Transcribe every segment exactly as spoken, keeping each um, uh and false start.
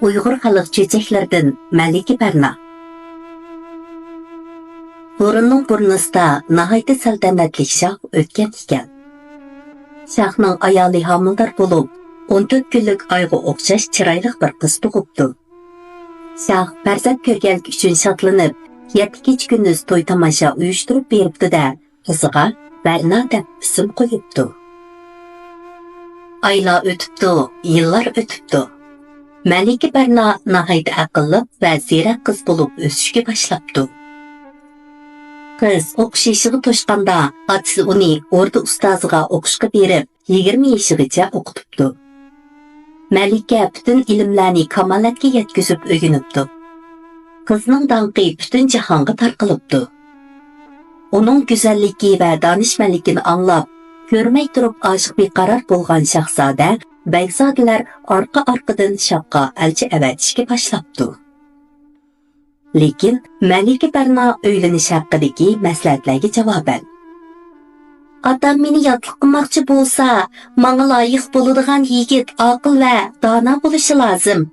ئۇيغۇر خەلق چۆچەكلىرىدىن مەلىكە بەرنا. بۇرۇننىڭ بۇرنىسىدا ناھايىتى سەلتەنەتلىك شاھ ئۆتكەن ئىكەن. شاھنىڭ ئايالى ھامىلىدار بولۇپ، ئون تۆت كۈنلۈك ئايغا ئوخشاش چىرايلىق بىر قىز تۇغۇپتۇ. شاھ پەرزەنت كۆرگەنلىكى ئۈچۈن شادلىنىپ، يەتتە كېچە كۈندۈز توي تاماشا ئۇيۇشتۇرۇپ بېرىپتۇ-دە، قىزىغا بەرنا دەپ ئىسىم قويۇپتۇ. ئايلار ئۆتۈپتۇ، يىللار ئۆتۈپتۇ. مەلىكە بەرنا ناھايىتى ئەقىللىق ۋە زېرەك قىز بولۇپ ئۆسۈشكە باشلاپتۇ. قىز ئوقۇش يېشىغا توشقاندا، ئاتىسى ئۇنى ئوردا ئۇستازىغا ئوقۇشقا بېرىپ، يىگىرمە يېشىغىچە ئوقۇتۇپتۇ. مەلىكە پۈتۈن ئىلىملەرنى كامالەتكە يەتكۈزۈپ ئۆگىنىپتۇ. قىزنىڭ داڭقى پۈتۈن جاھانغا تارقىلىپتۇ. ئۇنىڭ گۈزەللىكى ۋە دانىشمەنلىكىنى ئاڭلاپ، كۆرمەي تۇرۇپ ئاشىق بىقارار بولغان شاھزادە، بەگزادىلەر ئارقا-ئارقىدىن شاھقا ئەلچى ئەۋەتىشكە باشلاپتۇ. لېكىن مەلىكە بەرنا ئۆيلىنىش ھەققىدىكى مەسلىھەتلەرگە جاۋابەن، ئاتام مېنى ياتلىق قىلماقچى بولسا، ماڭا لايىق بولىدىغان يىگىت ئاقىل ۋە دانا بولۇشى لازىم.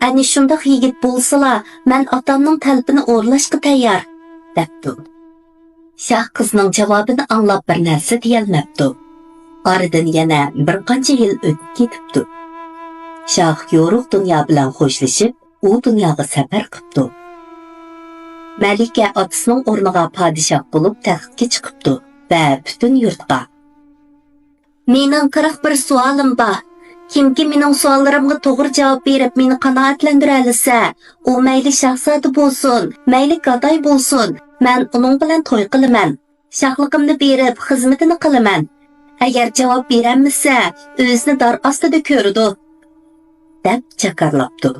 ئەنە شۇنداق يىگىت بولسىلا، مەن ئاتامنىڭ تەلىپىنى ئورۇنلاشقا تەييار، دەپتۇ. شاھ قىزنىڭ جاۋابىنى ئاڭلاپ بىر نەرسە دېيەلمەپتۇ. ئارىدىن يەنە بىر قانچە يىل ئۆتۈپ كېتىپتۇ. شاھ يورۇق دۇنيا بىلەن خوشلىشىپ، ئۇ دۇنياغا سەپەر قىپتۇ. مەلىكە ئاتىسىنىڭ ئورنىغا پادىشاھ بولۇپ تەختكە چىقىپتۇ ۋە پۈتۈن يۇرتقا، مېنىڭ قىرىق بىر سوئالىم بار. كىمكى مېنىڭ سوئاللىرىمغا توغرا جاۋاب بېرىپ، مېنى قانائەتلەندۈرەلىسە، ئۇ مەيلى شاھزادە بولسۇن، مەيلى گاداي بولسۇن، مەن ئۇنىڭ بىلەن توي قىلىمەن. شاھلىقىمنى بېرىپ، خىزمىتىنى قىلىمەن. ئەگەر جاۋاب بېرەلمىسە، ئۆزىنى دار ئاستىدا كۆرىدۇ، دەپ جاكارلاپتۇ.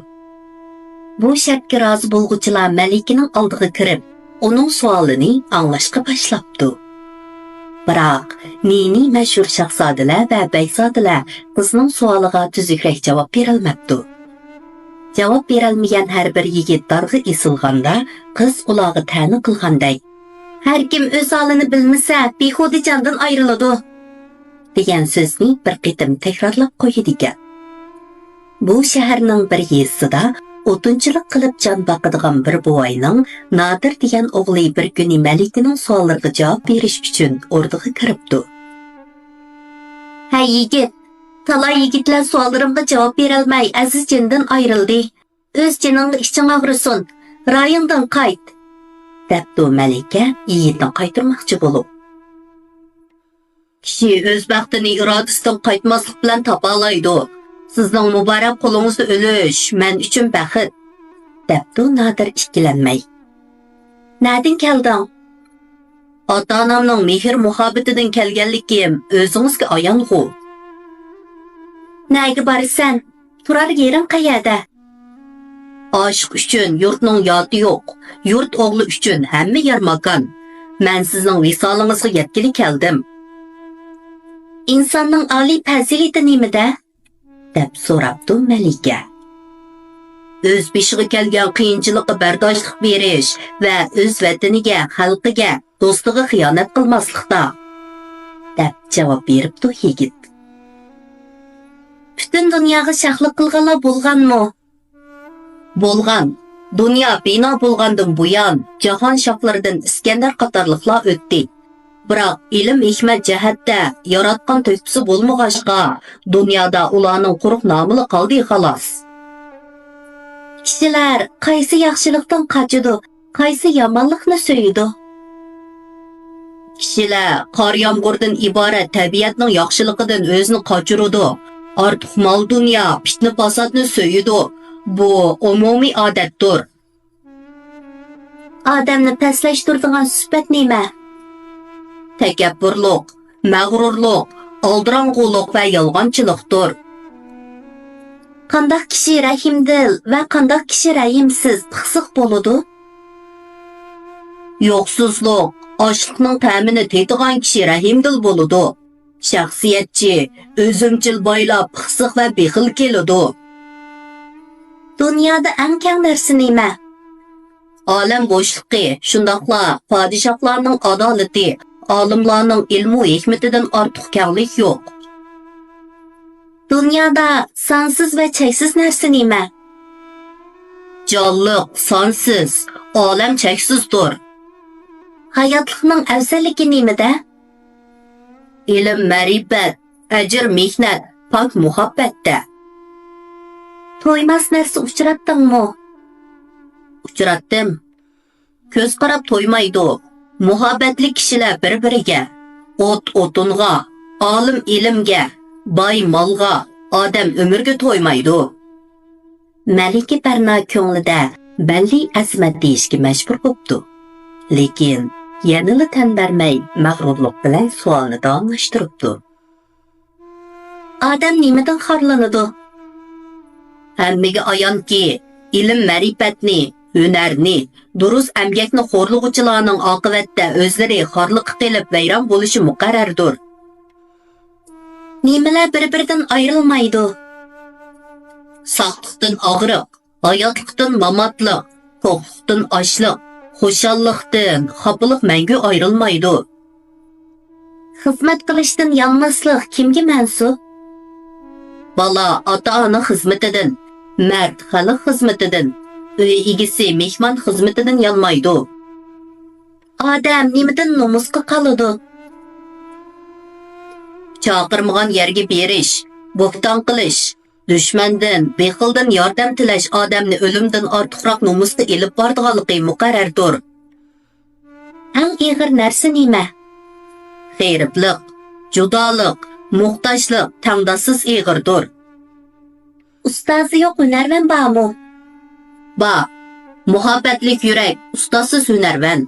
بۇ شەرتكە رازى بولغۇچىلار مەلىكىنىڭ ئالدىغا كىرىپ، ئۇنىڭ سوئالىنى ئاڭلاشقا باشلاپتۇ. بىراق، نى-نى مەشھۇر شاھزادىلەر ۋە بەگزادىلەر قىزنىڭ سوئالىغا تۈزۈكرەك جاۋاب بېرەلمەپتۇ. جاۋاب بېرەلمىگەن ھەر بىر يىگىت دارغا ئېسىلغاندا، قىز ئۇلارغا تەنە قىلغاندەك، ھەركىم ئۆز ھالىنى بىلمىسە، بىھۇدە جاندىن ئايرىلىدۇ، دېگەن سۆزنى بىر قېتىم تەكرارلاپ قويىدىكەن. بۇ شەھەرنىڭ بىر يېزىسىدا ئوتۇنچىلىق قىلىپ جان باقىدىغان بىر بوۋاينىڭ نادىر دېگەن ئوغلى بىر كۈنى مەلىكىنىڭ سوئاللىرىغا جاۋاب بېرىش ئۈچۈن ئوردىغا كىرىپتۇ. ھەي يىگىت، تالاي يىگىتلەر سوئاللىرىمغا جاۋاب بېرەلمەي ئەزىز جېنىدىن ئايرىلدى. ئۆز جېنىڭغا ئىچىڭ ئاغرىسۇن، رايىڭدىن قايت، دەپتۇ مەلىكە يىگىتنى قايتۇرماقچى بولۇپ. كىشى ئۆز بەختىنى ئىرادىسىدىن قايتماسلىق بىلەن تاپالايدۇ. سىزنىڭ مۇبارەك قولىڭىزدا ئۆلۈش مەن ئۈچۈن بەخت، دەپتۇ نادىر ئىككىلەنمەي. نەدىن كەلدىڭ؟ ئاتا-ئانامنىڭ مېھىر-مۇھەببىتىدىن كەلگەنلىكىم ئۆزىڭىزگە ئايانغۇ. نەگە بارىسەن؟ تۇرار يېرىڭ قەيەردە؟ ئاشىق ئۈچۈن يۇرتنىڭ ياتى يوق، يۇرت ئوغلى ئۈچۈن ھەممە يەر ماكان. مەن سىزنىڭ ۋىسالىڭىزغا يەتكىلى كەلدىم. ئىنساننىڭ ئالىي پەزىلىتى نېمىدە؟ دەپ سوراپتۇ مەلىكە. ئۆز بېشىغا كەلگەن قىيىنچىلىققا بەرداشلىق بېرىش ۋە ئۆز ۋەتىنىگە، خەلقىگە، دوستىغا خىيانەت قىلماسلىقتا، دەپ جاۋاب بېرىپتۇ يىگىت. پۈتۈن دۇنياغا شاھلىق قىلغانلار بولغانمۇ؟ بولغان. دۇنيا بىنا بولغاندىن بۇيان، جاھان شاھلىرىدىن ئىسكەندەر قاتارلىقلار ئۆتتى. بىراق، ئىلىم-ھېكمەت جەھەتتە ياراتقان تۆھپىسى بولمىغاچقا، دۇنيادا ئۇلارنىڭ قۇرۇق نامىلا قالدى، خالاس. كىشىلەر قايسى ياخشىلىقتىن قاچىدۇ، قايسى يامانلىقنى سۆيىدۇ؟ كىشىلەر قار-يامغۇردىن ئىبارەت تەبىئەتنىڭ ياخشىلىقىدىن ئۆزىنى قاچۇرىدۇ. ئارتۇق مال-دۇنيا، پىتنە-پاساتنى سۆيىدۇ. بۇ ئومۇمىي ئادەتتۇر. ئادەمنى پەسلەشتۈرىدىغان سۈپەت نېمە؟ تەكەببۇرلۇق، مەغرۇرلۇق، ئالدىراڭغۇلۇق ۋە يالغانچىلىقتۇر. قانداق كىشى رەھىمدىل ۋە قانداق كىشى رەھىمسىز، پىخسىق بولىدۇ؟ يوقسۇزلۇق، ئاشلىقنىڭ تەمىنى تېتىغان كىشى رەھىمدىل بولىدۇ. شەخسىيەتچى، ئۆزۈمچىل بايلاپ، پىخسىق ۋە بېخىل كېلىدۇ. دۇنيادا ئەڭ كەڭ نەرسە نېمە؟ ئالەم بوشلۇقى، شۇنداقلا پادىشاھلارنىڭ ئادالىتى، ئالىملارنىڭ ئىلمۇ ھېكمىتىدىن ئارتۇق كەڭلىك يوق. دۇنيادا سانسىز ۋە چەكسىز نەرسە نېمە؟ جانلىق سانسىز، ئالەم چەكسىزدۇر. ھاياتلىقنىڭ ئەۋزەللىكى نېمىدە؟ ئىلىم-مەرىپەت، ئەجىر-مېھنەت، پاك مۇھەببەتتە. تويماس نەرسە ئۇچراتتىڭمۇ؟ ئۇچراتتىم. كۆز قاراپ تويمايدۇ. مۇھەببەتلىك كىشىلەر بىر-بىرىگە، ئوت ئوتۇنغا، ئالىم ئىلىمگە، باي مالغا، ئادەم ئۆمۈرگە تويمايدۇ. مەلىكە بەرنا كۆڭلىدە بەللى ئەزىمەت دېيىشكە مەجبۇر بوپتۇ. لېكىن يەنىلا تەن بەرمەي، مەغرۇرلۇق بىلەن سوئالنى داۋاملاشتۇرۇپتۇ. ئادەم نېمىدىن خارلىنىدۇ؟ ھەممىگە ئايانكى، ئىلىم-مەرىپەتنى، ھۈنەرنى، دۇرۇس ئەمگەكنى خورلىغۇچىلارنىڭ ئاقىۋەتتە ئۆزلىرى خارلىققا قېلىپ ۋەيران بولۇشى مۇقەررەردۇر. نېمىلەر بىر-بىرىدىن ئايرىلمايدۇ؟ ساقلىقتىن ئاغرىق، ھاياتلىقتىن ماماتلىق، توقلۇقتىن ئاچلىق، خۇشاللىقتىن خاپىلىق مەڭگۈ ئايرىلمايدۇ. خىزمەت قىلىشتىن يانماسلىق كىمگە مەنسۇپ؟ بالا ئاتا-ئانا خىزمىتىدىن، مەرد خەلق خىزمىتىدىن، ئۆي ئىگىسى مېھمان خىزمىتىدىن يانمايدۇ. ئادەم نېمىدىن نومۇسقا قالىدۇ؟ چاقىرمىغان يەرگە بېرىش، بوھتان قىلىش، دۈشمەندىن، بېخىلدىن ياردەم تىلەش ئادەمنى ئۆلۈمدىن ئارتۇقراق نومۇسقا ئېلىپ بارىدىغانلىقى مۇقەررەردۇر. ئەڭ ئېغىر نەرسە نېمە؟ غېرىبلىق، جۇدالىق، موھتاجلىق تەڭداشسىز ئېغىردۇر. ئۇستازى يوق ھۈنەرۋەن بارمۇ؟ بار. مۇھەببەتلىك يۈرەك ئۇستازسىز ھۈنەرۋەن.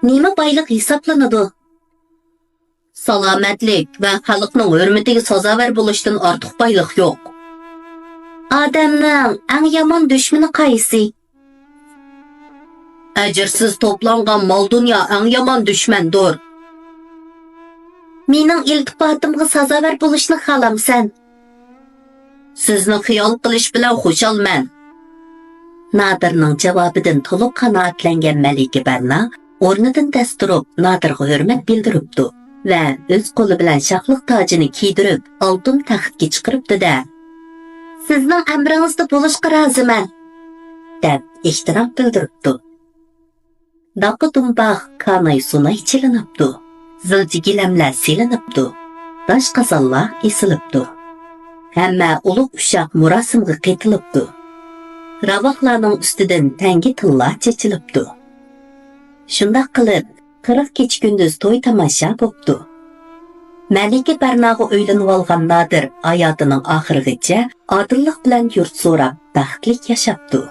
نېمە بايلىق ھېسابلىنىدۇ؟ سالامەتلىك ۋە خەلقنىڭ ھۆرمىتىگە سازاۋەر بولۇشتىن ئارتۇق بايلىق يوق. ئادەمنىڭ ئەڭ يامان دۈشمىنى قايسى؟ ئەجىرسىز توپلانغان مال-دۇنيا ئەڭ يامان دۈشمەندۇر. مېنىڭ ئىلتىپاتىمغا سازاۋەر بولۇشنى خالامسەن؟ سىزنى خىيال قىلىش بىلەن خۇشالمەن. نادىرنىڭ جاۋابىدىن تولۇق قانائەتلەنگەن مەلىكە بەرنا ئورنىدىن دەس تۇرۇپ، نادىرغا ھۆرمەت بىلدۈرۈپتۇ ۋە ئۆز قولى بىلەن شاھلىق تاجىنى كىيدۈرۈپ، ئالتۇن تەختكە چىقىرىپتۇ-دە، سىزنىڭ ئەمرىڭىزدە بولۇشقا رازىمەن، دەپ ئېھتىرام بىلدۈرۈپتۇ. داقا دۇمباق كاناي-سۇناي چېلىنىپتۇ، زىلچە گىلەملەر سېلىنىپتۇ، داش قازانلار ئېسىلىپتۇ. ھەممە ئۇلۇغ ئۇششاق مۇراسىمغا قېتىلىپتۇ. راۋاقلارنىڭ ئۈستىدىن تەڭگە تىللار چېچىلىپتۇ. شۇنداق قىلىپ، قىرىق كېچە-كۈندۈز توي-تاماشا بوپتۇ. مەلىكە بەرناغا ئۆيلىنىۋالغان نادىر ھاياتىنىڭ ئاخىرىغىچە ئادىللىق بىلەن يۇرت سوراپ، بەختلىك ياشاپتۇ.